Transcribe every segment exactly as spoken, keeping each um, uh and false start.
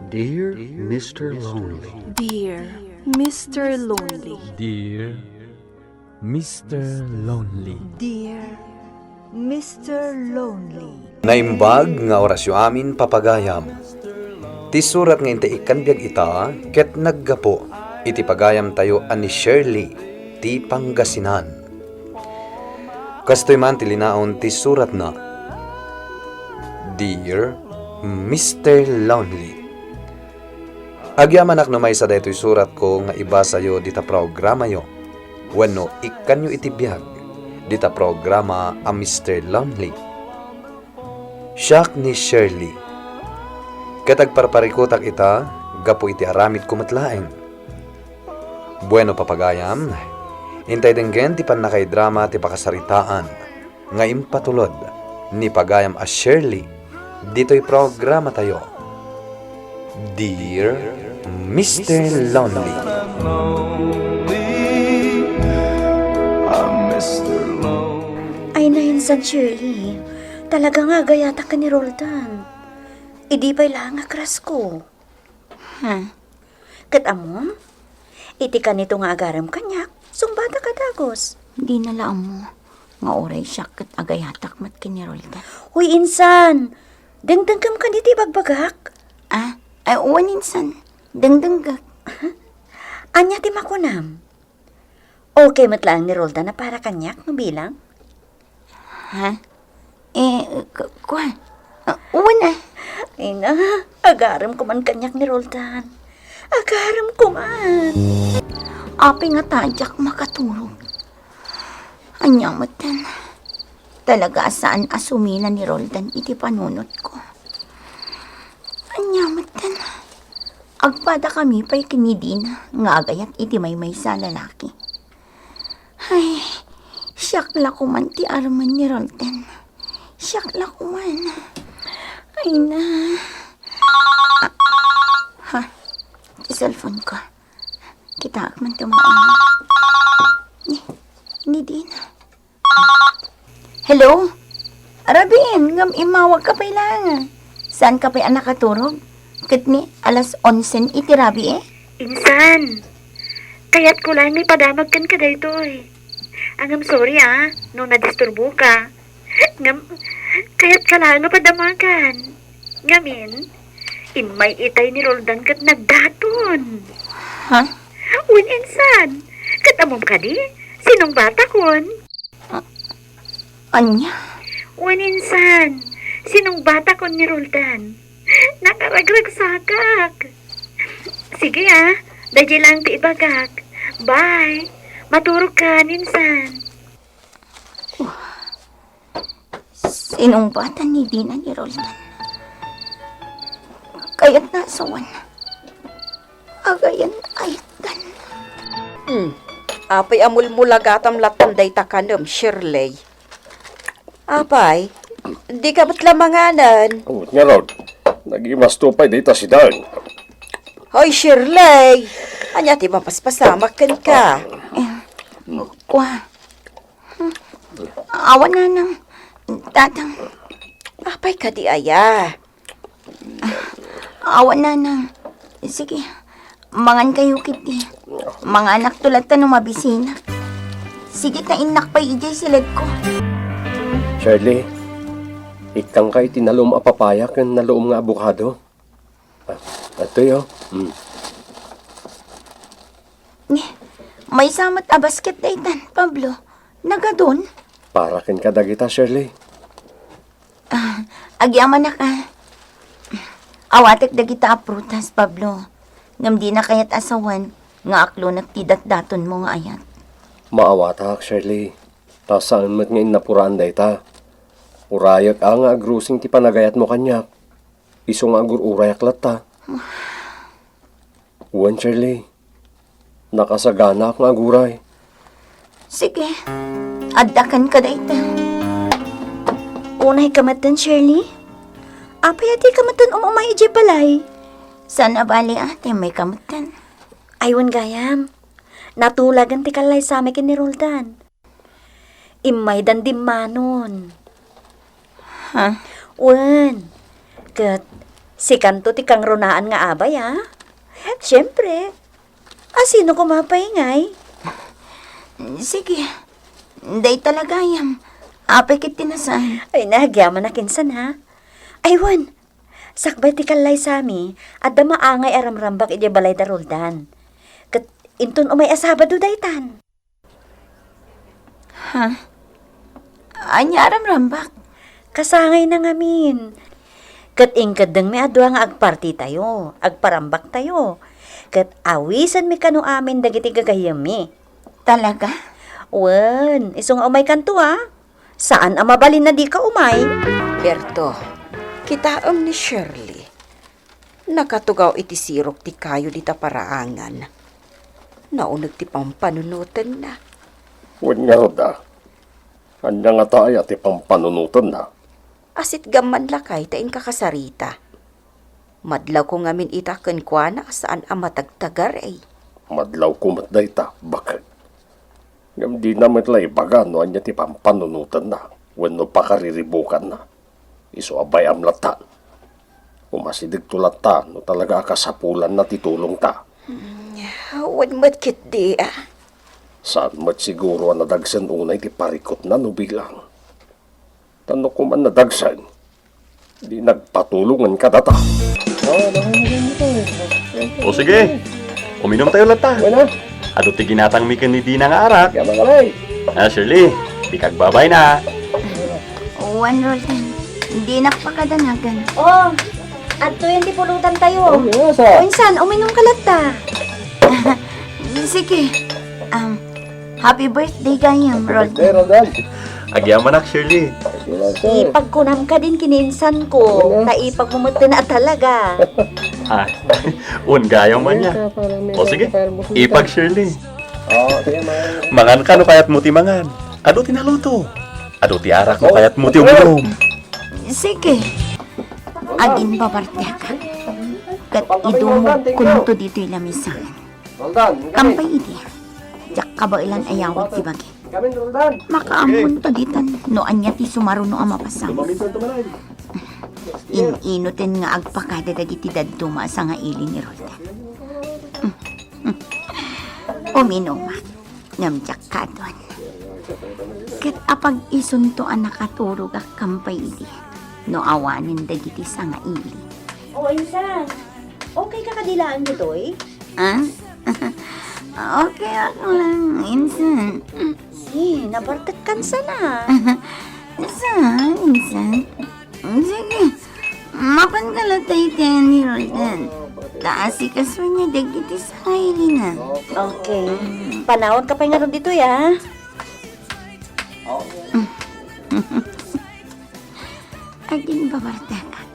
Dear Mister Lonely. Dear Mister Lonely. Dear Mister Lonely. Dear Mister Lonely. Naimbag nga orasyo amin, papagayam. Ti surat nga intay ikkan biag ita ket naggapu iti pagayamtayo a ni Shirley ti Pangasinan. Kastoy man ti linaon ti suratna. Dear Mister Lonely, agyamanak no maysa daytoy suratko nga ibasayo dita programayo, wenno ikkanyo iti biag dita programa a Mister Lonely. Siak ni Shirley, ket agparparikutak ita gapu iti aramidko met laeng. Bueno, papagayam, intay denggen ti pannakaidrama ti pakasaritaan nga impatulod ni pagayam a Shirley ditoy programatayo, Dear Mister Lonely. Ay, nainsan, Shirley. Talaga nga agayatak ken ni Roldan. Idi pay laeng a crush ko. Hmm. Ket ammom, iti kanito nga agarem kaniak, sungbatak a dagus. Dina la ammo nga uray siak ket agayatak met ken ni Roldan. Hoy, insan! Dengdengngem kadi ti ibagbagak? Ah, ay, wen, insan. Dengdenggek. Ania ti makunam? Okay met laeng ni Roldan a para kaniak no bilang? Ha? Eh, k- kua? Ah, wen, ah. Ay na, agarem ko man kaniak ni Roldan. Agarem ko man. Apay ngata diak makaturog? Ania metten? Talaga a saan a sumina ni Roldan iti panunotko. Ania metten? Agpadakami pay ken ni Dina nga agayat iti maymaysa a lalaki. Ay, siak la koman ti arumen ni Roldan. Siak la koman. Ay na. Ah, ha? Ti cellphone ko. Kitaak man ti umawag. Ni, ni Dina. Hello? Rabin, ngem immawagka pay laeng. Saanka pay a nakaturog? Ket ni, alas onsen iti rabii? Insan, kayatko laeng nga ipadamag kenka daytoy. Ngem sorry a, no nadisturboka. Ngem, kayatka laeng nga padamagan. Ngamin, immay itay ni Roldan ket nagdaton. Ha? Wen insan, ket ammom kadi, sinungbatakon? A-, ania? Wen insan, sinungbatakon ni Roldan. Nakaragragsakak. Sige a, daydiay laeng ti ibagak. Bye. Maturogkan insan. Sinungbatan ni Dina ni Roldan. Kayatna a sawen. Agayan-ayatdan. Hmm. Apay a mulmulagatam latta dayta kanem, Shirley? Apay, dika met la manganen? Ngarud, nagimasto pay dayta sidaen. Hoy, Shirley! Ania ti mapaspasamak kenka? Eh, kua, Awan, nanang. Tatang. Apay kadi aya? Awan, nanang. Sige, mangankayo ketdi. Manganakto latta no mabisinak. Sige ta innak pay idiay siledko. Shirley, ikkangka iti naluom a papaya ken naluom nga abokado. Ah, adtoy, oh. Mm. Ni, maysa met a basket daytan, Pablo. Nagadun? Para kenka dagita, Shirley. Ah, agyamanak a. Awatek dagita a prutas, Pablo. Ngem dina kayat a sawen nga aklonek ti datdatonmo nga ayat. Maawatak, Shirley. Ta saan met nga innapuraan dayta. Urayek a nga agrusing ti panagayatmo kaniak. Isu nga agur-urayak latta. Wen, Shirley, nakasaganaak nga aguray. Sige, addakan ka dayta. Unay ka metten, Shirley? Apay a dika metten um-umay idiay balay? Saan a bali a, ti umay ka metten. Ay, wen gayam. Natulagen ti kallaysami ken ni Roldan. Immaydan dimmanon. Ha? Wen, ket Sikanto ti kangrunaan nga abay, a? Siempre. A, sino koma pay ngay? Sige. Dayta la gayam. Apay ket ti nasan. Ay, nagyaman a kinsan, ha? Ay, wen. Sakbay ti kallaysami, adda maangay a ramrambak idiay balay da Roldan. Ket inton umay a Sabado daytan. Ha? Ania a ramrambak? Kasangayna ngamin. Ket inkeddengmi a dua nga agpartitayo, agparambaktayo. Ket awisenmi kano amin dagiti gagayyemmi. Talaga? Wen, isu nga umaykanto, a. Saan a mabalin a dika umay. Berto, kitaem ni Shirley. Nakatugaw iti sirok ti kayo dita paraangan. Nauneg ti pampanunotenna. Wen ngarud, a? Ania ngata aya ti pampanunotenna? Asitgam man lakay ta inka kasarita. Madlawko ngamin ita kenkuana a saan a matagtagar, ay. Madlawko met dayta, baket. Ngem dina met la ibaga no ania ti pampanunotenna wenno pakariribukanna. Isu a bay-am latta. Umasidegto latta no talaga a kasapulanna ti tulongta. Mm, wen met ketdi, a. Saan met siguro a nadagsen unay ti parikutna no bilang. Ta no koma nadagsen, di nagpatulongen kadata. O sige, uminumtayo latta. Bueno. Adu ti ginatangmi ken ni Dina nga arak. Kaya mga bay. A, Shirley, dika agbabayna. Wen, Roldan, dinak pakadanagan. O, adtoyen ti pulutantayo. O, yes, a. O, insan, uminumka latta. Sige. Um, happy birthday gayam, Roldan. Happy birthday, Roldan. Agyamanak, Shirley. Ipagkunam kadin ken ni insanko, ta ipagmo metten a talaga. A, wen gayam man nia. O sige, ipag, Shirley. O, sige, man. Manganka no kayatmo ti mangan. Adu ti naluto. Adu ti arak no kayatmo ti uminum. Sige. Agin babartekak. Ket idumogkonto ditoy lamisaan. Kampay idi, diak kabaelan a yawid ti bagi. Makaammonto ditan no ania ti sumaruno a mapasamak. In-inoten nga agpakada dagiti dadduma a sangaili ni Roldan. Uminumak, ngem diak kaduan. Ket apag-isunto a nakaturogak kampay idi no awanen dagiti sangaili. O, insan, okay ka kadi laeng ditoy? A? Okay ak lang, insan. Ay, nabartekkan sana. Saan, insan? Sige, mapanka latta iti ni Roldan. Ta asikasuenna dagiti sangailina. Okay. Panawanka pay ngarud ditoy, a. Agin babartekak.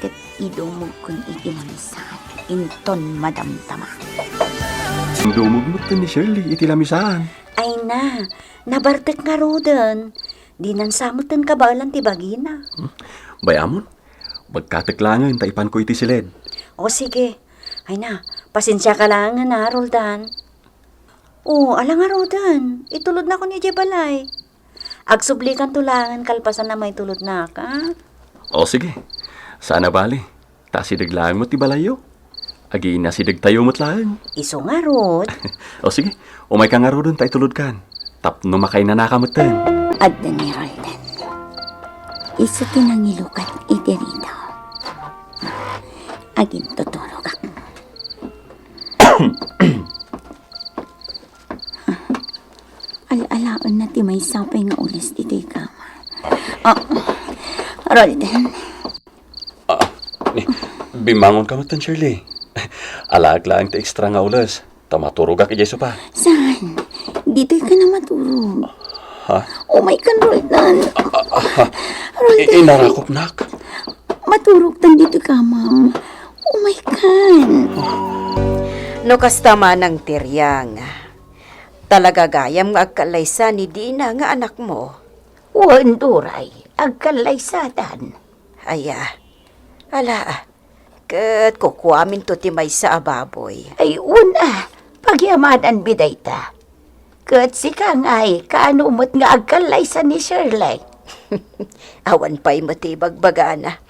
Ket idumogkon iti lamisaan inton madamdama. Dumog metten ni Shirley iti lamisaan. Ay na, nabartek ngaruden. Dinan sa metten kabaelan ti bagina. Hmm. Bay-amon, bagkatek laengen ta ipanko iti siled. O sige. Ay na, pasensiaka laengen a, Roldan. O, ala ngaruden, itulodnakon idiay balay. Agsublikanto laengen kalpasan a maitulodnak, a? O, sige. Saan a bali. Ta asideg laeng met ti balayyo. Agiinasidegtayo met laeng. Isu ngarud. O, sige. Umayka ngaruden ta itulodkan. Tapno makainanaka metten. Adda ni Roldan. Isu ti nangilukat iti ridaw. Agintuturogak. Al-alaenna ti maysa pay nga ules ditoy kama. Ah, Roldan. Ah, ni, bimangonka metten, Shirley. Alaek laeng ti extra nga ules, ta maturogak idiay sopa. Saan? Ditoy ka na maturog. Ha? Umaykan, Roldan. Ah, ah, ah. Roldan. I-, inarakopnak. Maturogtan ditoy kamam. Umaykan. No kasta manang ti riang, talaga gayam nga agkallaysa ni Dina nga anakmo? Wen, Duray, agkallaysatan. Aya, ala, ket kukuaminto ti maysa a baboy. Ay, wen a, pagyamanan mi dayta. Ket sika ngay, kaano met nga agkallaysa ni Shirley? Awan pay met ti ibagbagana.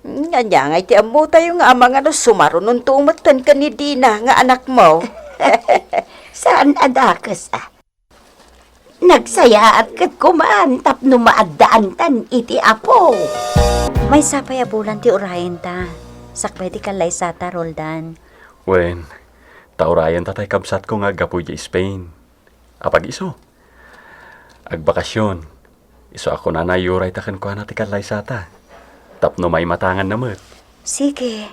Ania ngay ti ammotayo nga amangan no sumarunonto metten ken ni Dina nga anakmo? Saan a dakes, a. Nagsayaat ket kuman tapno maaddaantan iti Apo. Maysa pay a bulan ti urayenta, sakbay ti kallaysata, Roldan. Wen, ta urayenta tay kabsatko nga aggapu idiay Spain. Apag-isu? Agbakasyon. Isu a kunana, iyurayta kenkuana ti kallaysata tapno maimatanganna met. Sige.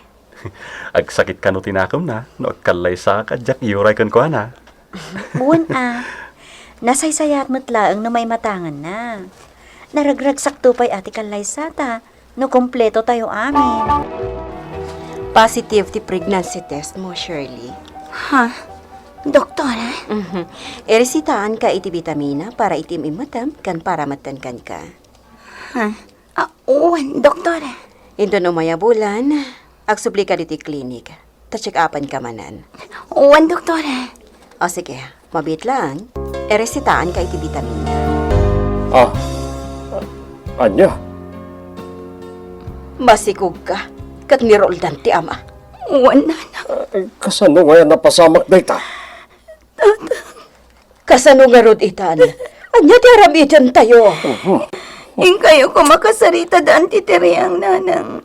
Agsakit kano ti nakemna no agkallaysaka a diak iyuray kenkuana. Wen a. Nasaysayaat met laeng no maimatanganna. Naragragsakto pay a ti kallaysata no kumpleto tayo amin. Positive ti pregnancy test mo, Shirley. Ha? Doktora? Mhm. Iresitaanka iti bitamina para iti immetem ken para metten kenka. Ha? Ah, wen, doktora. Inton umay a bulan, agsublika ditoy klinik. Ta check-upanka manen. Wen, doktora. O sige, mabiit laeng. Iresitaanka iti bitamina. Ah, ania? Masikogka, ket ni Roldan ti ama. Wen, nana. Ah, kasano ngay a napasamak dayta? Tata. Kasano ngarud itan? Ania ti aramidentayo? Inkayo koma kasaritada ti tiriang, nanang.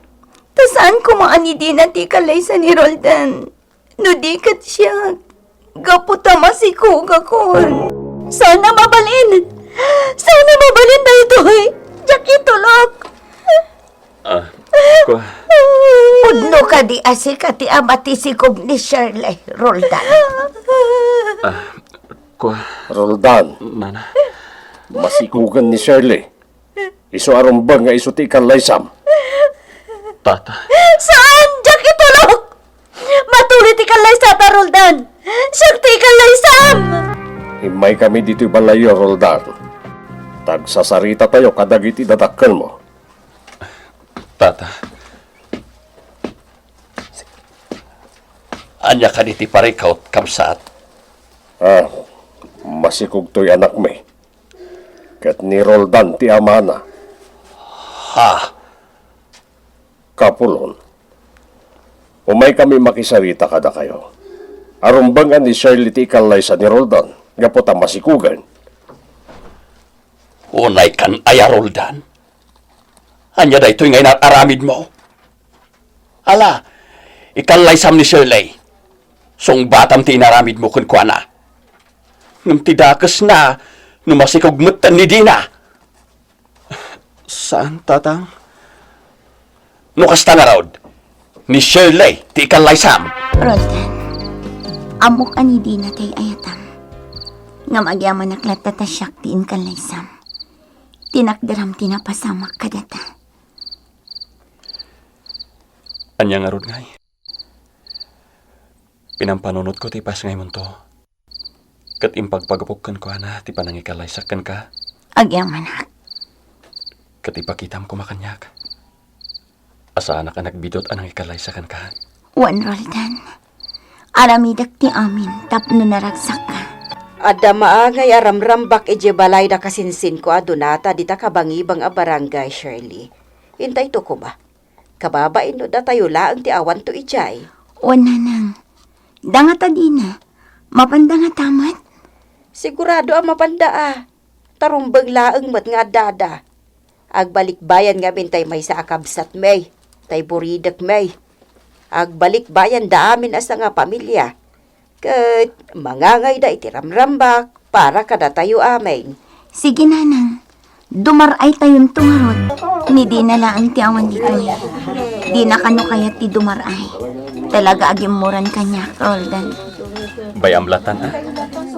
Ta saan koma a ni Dina ti kallaysa ni Roldan. No di ket siak, gapu ta masikogakon. Saan a mabalin! Saan a mabalin daytoy! Diak itulok! Ah, kua. Pudno kadi a sika ti ama ti sikog ni Shirley, Roldan? Ah, kua. Roldan. Nana. Masikogen ni Shirley. Isu a rumbeng nga isu ti ikallaysam. Tata. Saan! Diak itulok! Matuloy ti kallaysata, Roldan! Siak ti ikallaysam! Immaykami ditoy balayyo, Roldan. Ta agsasaritatayo kadagiti dadakkelmo. Tata. Ania kadi ti parikut, kabsat? Ah, masikog toy anakmi. Ket ni Roldan ti amana. Ha? Kapulon, umaykami makisarita kadakayo. Arumbeng a ni Shirley ti ikallaysa ni Roldan, gapu ta masikogen. Unay kan aya, Roldan? Ania daytoy nga inar-aramidmo? Ala, ikallaysam ni Shirley. Sungbatam ti inaramidmo kenkuana. Ngem ti dakesna, no masikog metten ni Dina. Saan, Tatang? No kasta ngarud, ni Shirley ti ikallaysam. Roldan, ammok a ni Dina ti ay-ayatam. Ngem agyamanak latta ta siak ti inkallaysam. Tinakderam ti napasamak kadata. Ania ngarud ngay? Pinampanunotko ti ipasngaymonto. Ket impagpagapok kenkuana ti panangikalaysak kenka. Agyamanak. Ket ipakitam koma kaniak a saanak a nagbidut a nangikalaysa kenka. Wen, Roldan. Aramidek ti amin tapno naragsakka. Adda maangay a ramrambak idiay balay da kasinsinko a dunata dita kabangibang a barangay, Shirley. Intayto koma. Kababain no datayo laeng ti awanto idiay. Wen, nanang. Dangata dina. Mapanda ngata met? Sigurado a mapanda a. Ta rumbeng laeng met nga addada. Agbalikbayan ngamin tay maysa a kabsatmi, tay buridekmi. Agbalikbayanda amin a sangapamilia. Ket mangangayda iti ramrambak para kadatayo amin. Sige, nanang. Dumar-aytayonto ngarud. Ni Dina laeng ti awan ditoy. Dina kano kayat ti dumar-ay. Talaga agimmuran kaniak, Roldan. Bay-am latan, a?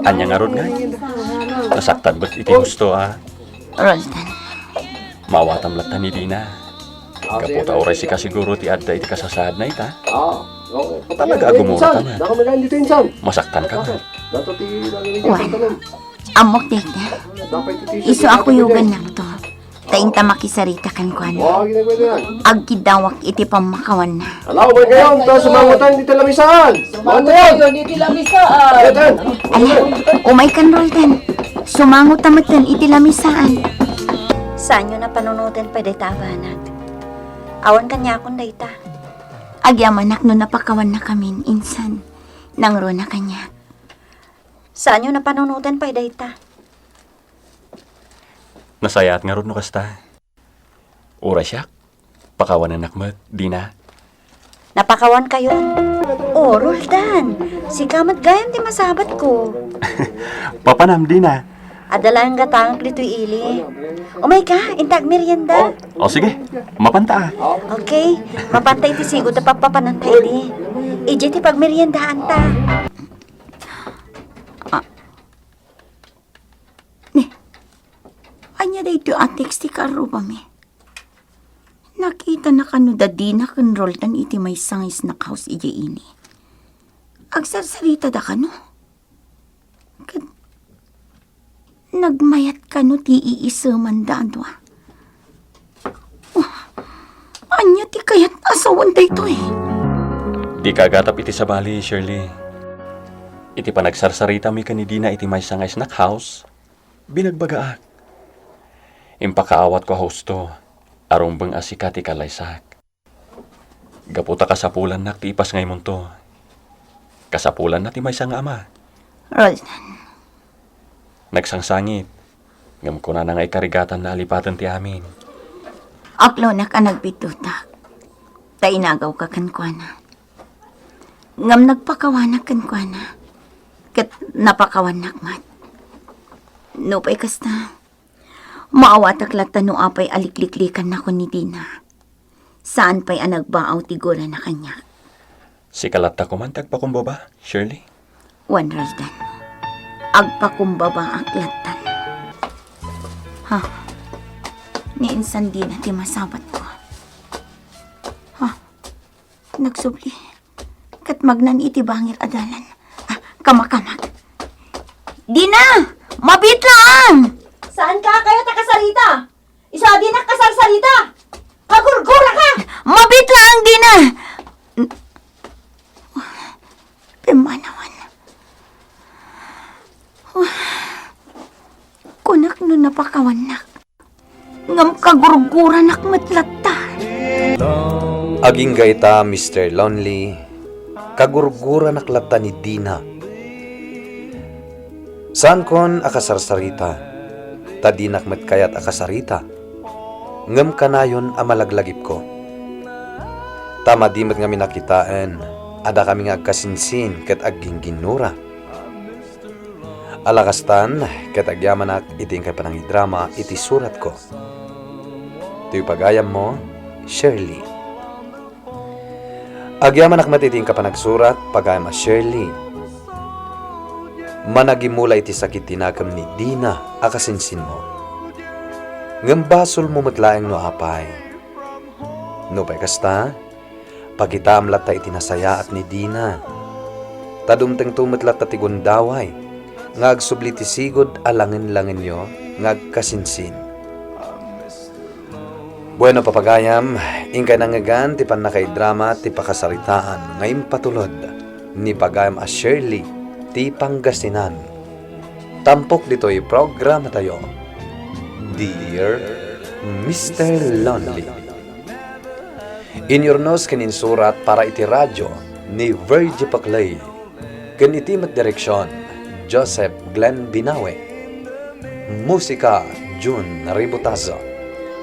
Ania ngarud ngay? Nasaktan met iti husto, a? Roldan. Maawatam latta ni Dina. Gapu ta uray sika siguro ti adda iti kasasaadna ita. Ah, oo. Talaga, agumura ka man. Masaktan ka man. Wen, ammok dayta. Isu a kuyogannakto. Ta inta makisarita kenkuana. Agkiddawak iti pammakawanna. Ala, umayen kayon, ta sumangotan iti lamisaan. Sumangotan iti lamisaan. Ala, umaykan, Roldan. Sumangotan metten iti lamisaan. Saanyo a panunoten pay dayta a banag. Awan kaniakon dayta. Agyamanak no napakawannakamin, insan. Nangruna kaniak. Saanyo napanunoten pay dayta? Nasayaat ngarud no kasta. Uray siak, pakawanennak met, Dina. Napakawankayon. O, Roldan, sika met gayam ti masabatko. Papanam, Dina. Adda laeng gatangek ditoy ili. Umayka, inta agmerienda. O, sige. Mapanta, a. Okay, mapanta iti sigud a pappapananta idi. Idiay ti pagmeriendaanta. Ah. Ni, ania daytoy a text ti kaarrubami? Nakitana kano da Dina ken Roldan iti maysa nga snack house idiay ili. Agsarsaritada kano? Ket nagmayat kano ti iisemanda a dua? Oh, ania ti kayat a sawen daytoy? Dika agatap iti sabali, Shirley. Iti panagsarsaritami ken ni Dina iti maysa nga snack house, binagbagaak. Impakaawatko a husto a rumbeng a sika ti kallaysak. Gapu ta kasapulannak ti ipasngaymonto. Kasapulanna ti maysa nga ama. Roldan. Nagsangsangit, ngem kunana nga ikarigatanna a lipaten ti amin. Aklonak a nagbitutak, ta inagawka kenkuana. Ngem nagpakawanak kenkuana, ket napakawannak met. Nupay kasta, maawatak latta no apay a likliklikankon ni Dina. Saan pay a nagbaaw ti gurana kaniak. Sika latta koman ti agpakumbaba, Shirley? Wen, Roldan. Agpakumbabaak lattan. Ha? Ni insan Dina ti masabatko. Ha? Nagsubli. Ket magnan iti bangir a dalan. Ah, kamakamak. Dina! Mabiit laeng! Saanka a kayat a kasarita? Isu a dinak kasarsarita! Kagurguraka! Mabiit laeng, Dina! Pimmanawan. Kunak no napakawannak. Ngem kagurguranak met latta. Agingga ita, Mister Lonely, kagurguranak latta ni Dina. Saankon a kasarsarita, ta dinak met kayat a kasarita. Ngem kanayon a malaglagipko. Ta madi met ngamin a kitaen a dakami nga agkasinsin ket aggingginnura. Ala kastan, ket agyamanak iti inkay panangidrama iti suratko. Ti pagayammo, Shirley. Agyamanak met iti inka panagsurat, pagayam a Shirley. Managimula iti sakit ti nakem ni Dina a kasinsinmo. Ngem basolmo met laeng no apay. Nupay kasta, pakitaam latta iti nasayaat ni Dina. Ta dumtengto met latta ti gundaway nga agsubli ti sigud a langenlangenyo nga agkasinsin. Bueno, papagayam, inkay nangngegan ti pannakaidrama ti pakasaritaan nga impatulod ni pagayam a Shirley ti Pangasinan. Tampok ditoy programatayo, Dear Mister Lonely. Inyurnos ken insurat para iti radio ni Virgie Paclay ken iti met direksion, Joseph Glenn Binawe. Musika, Jun Ributazo.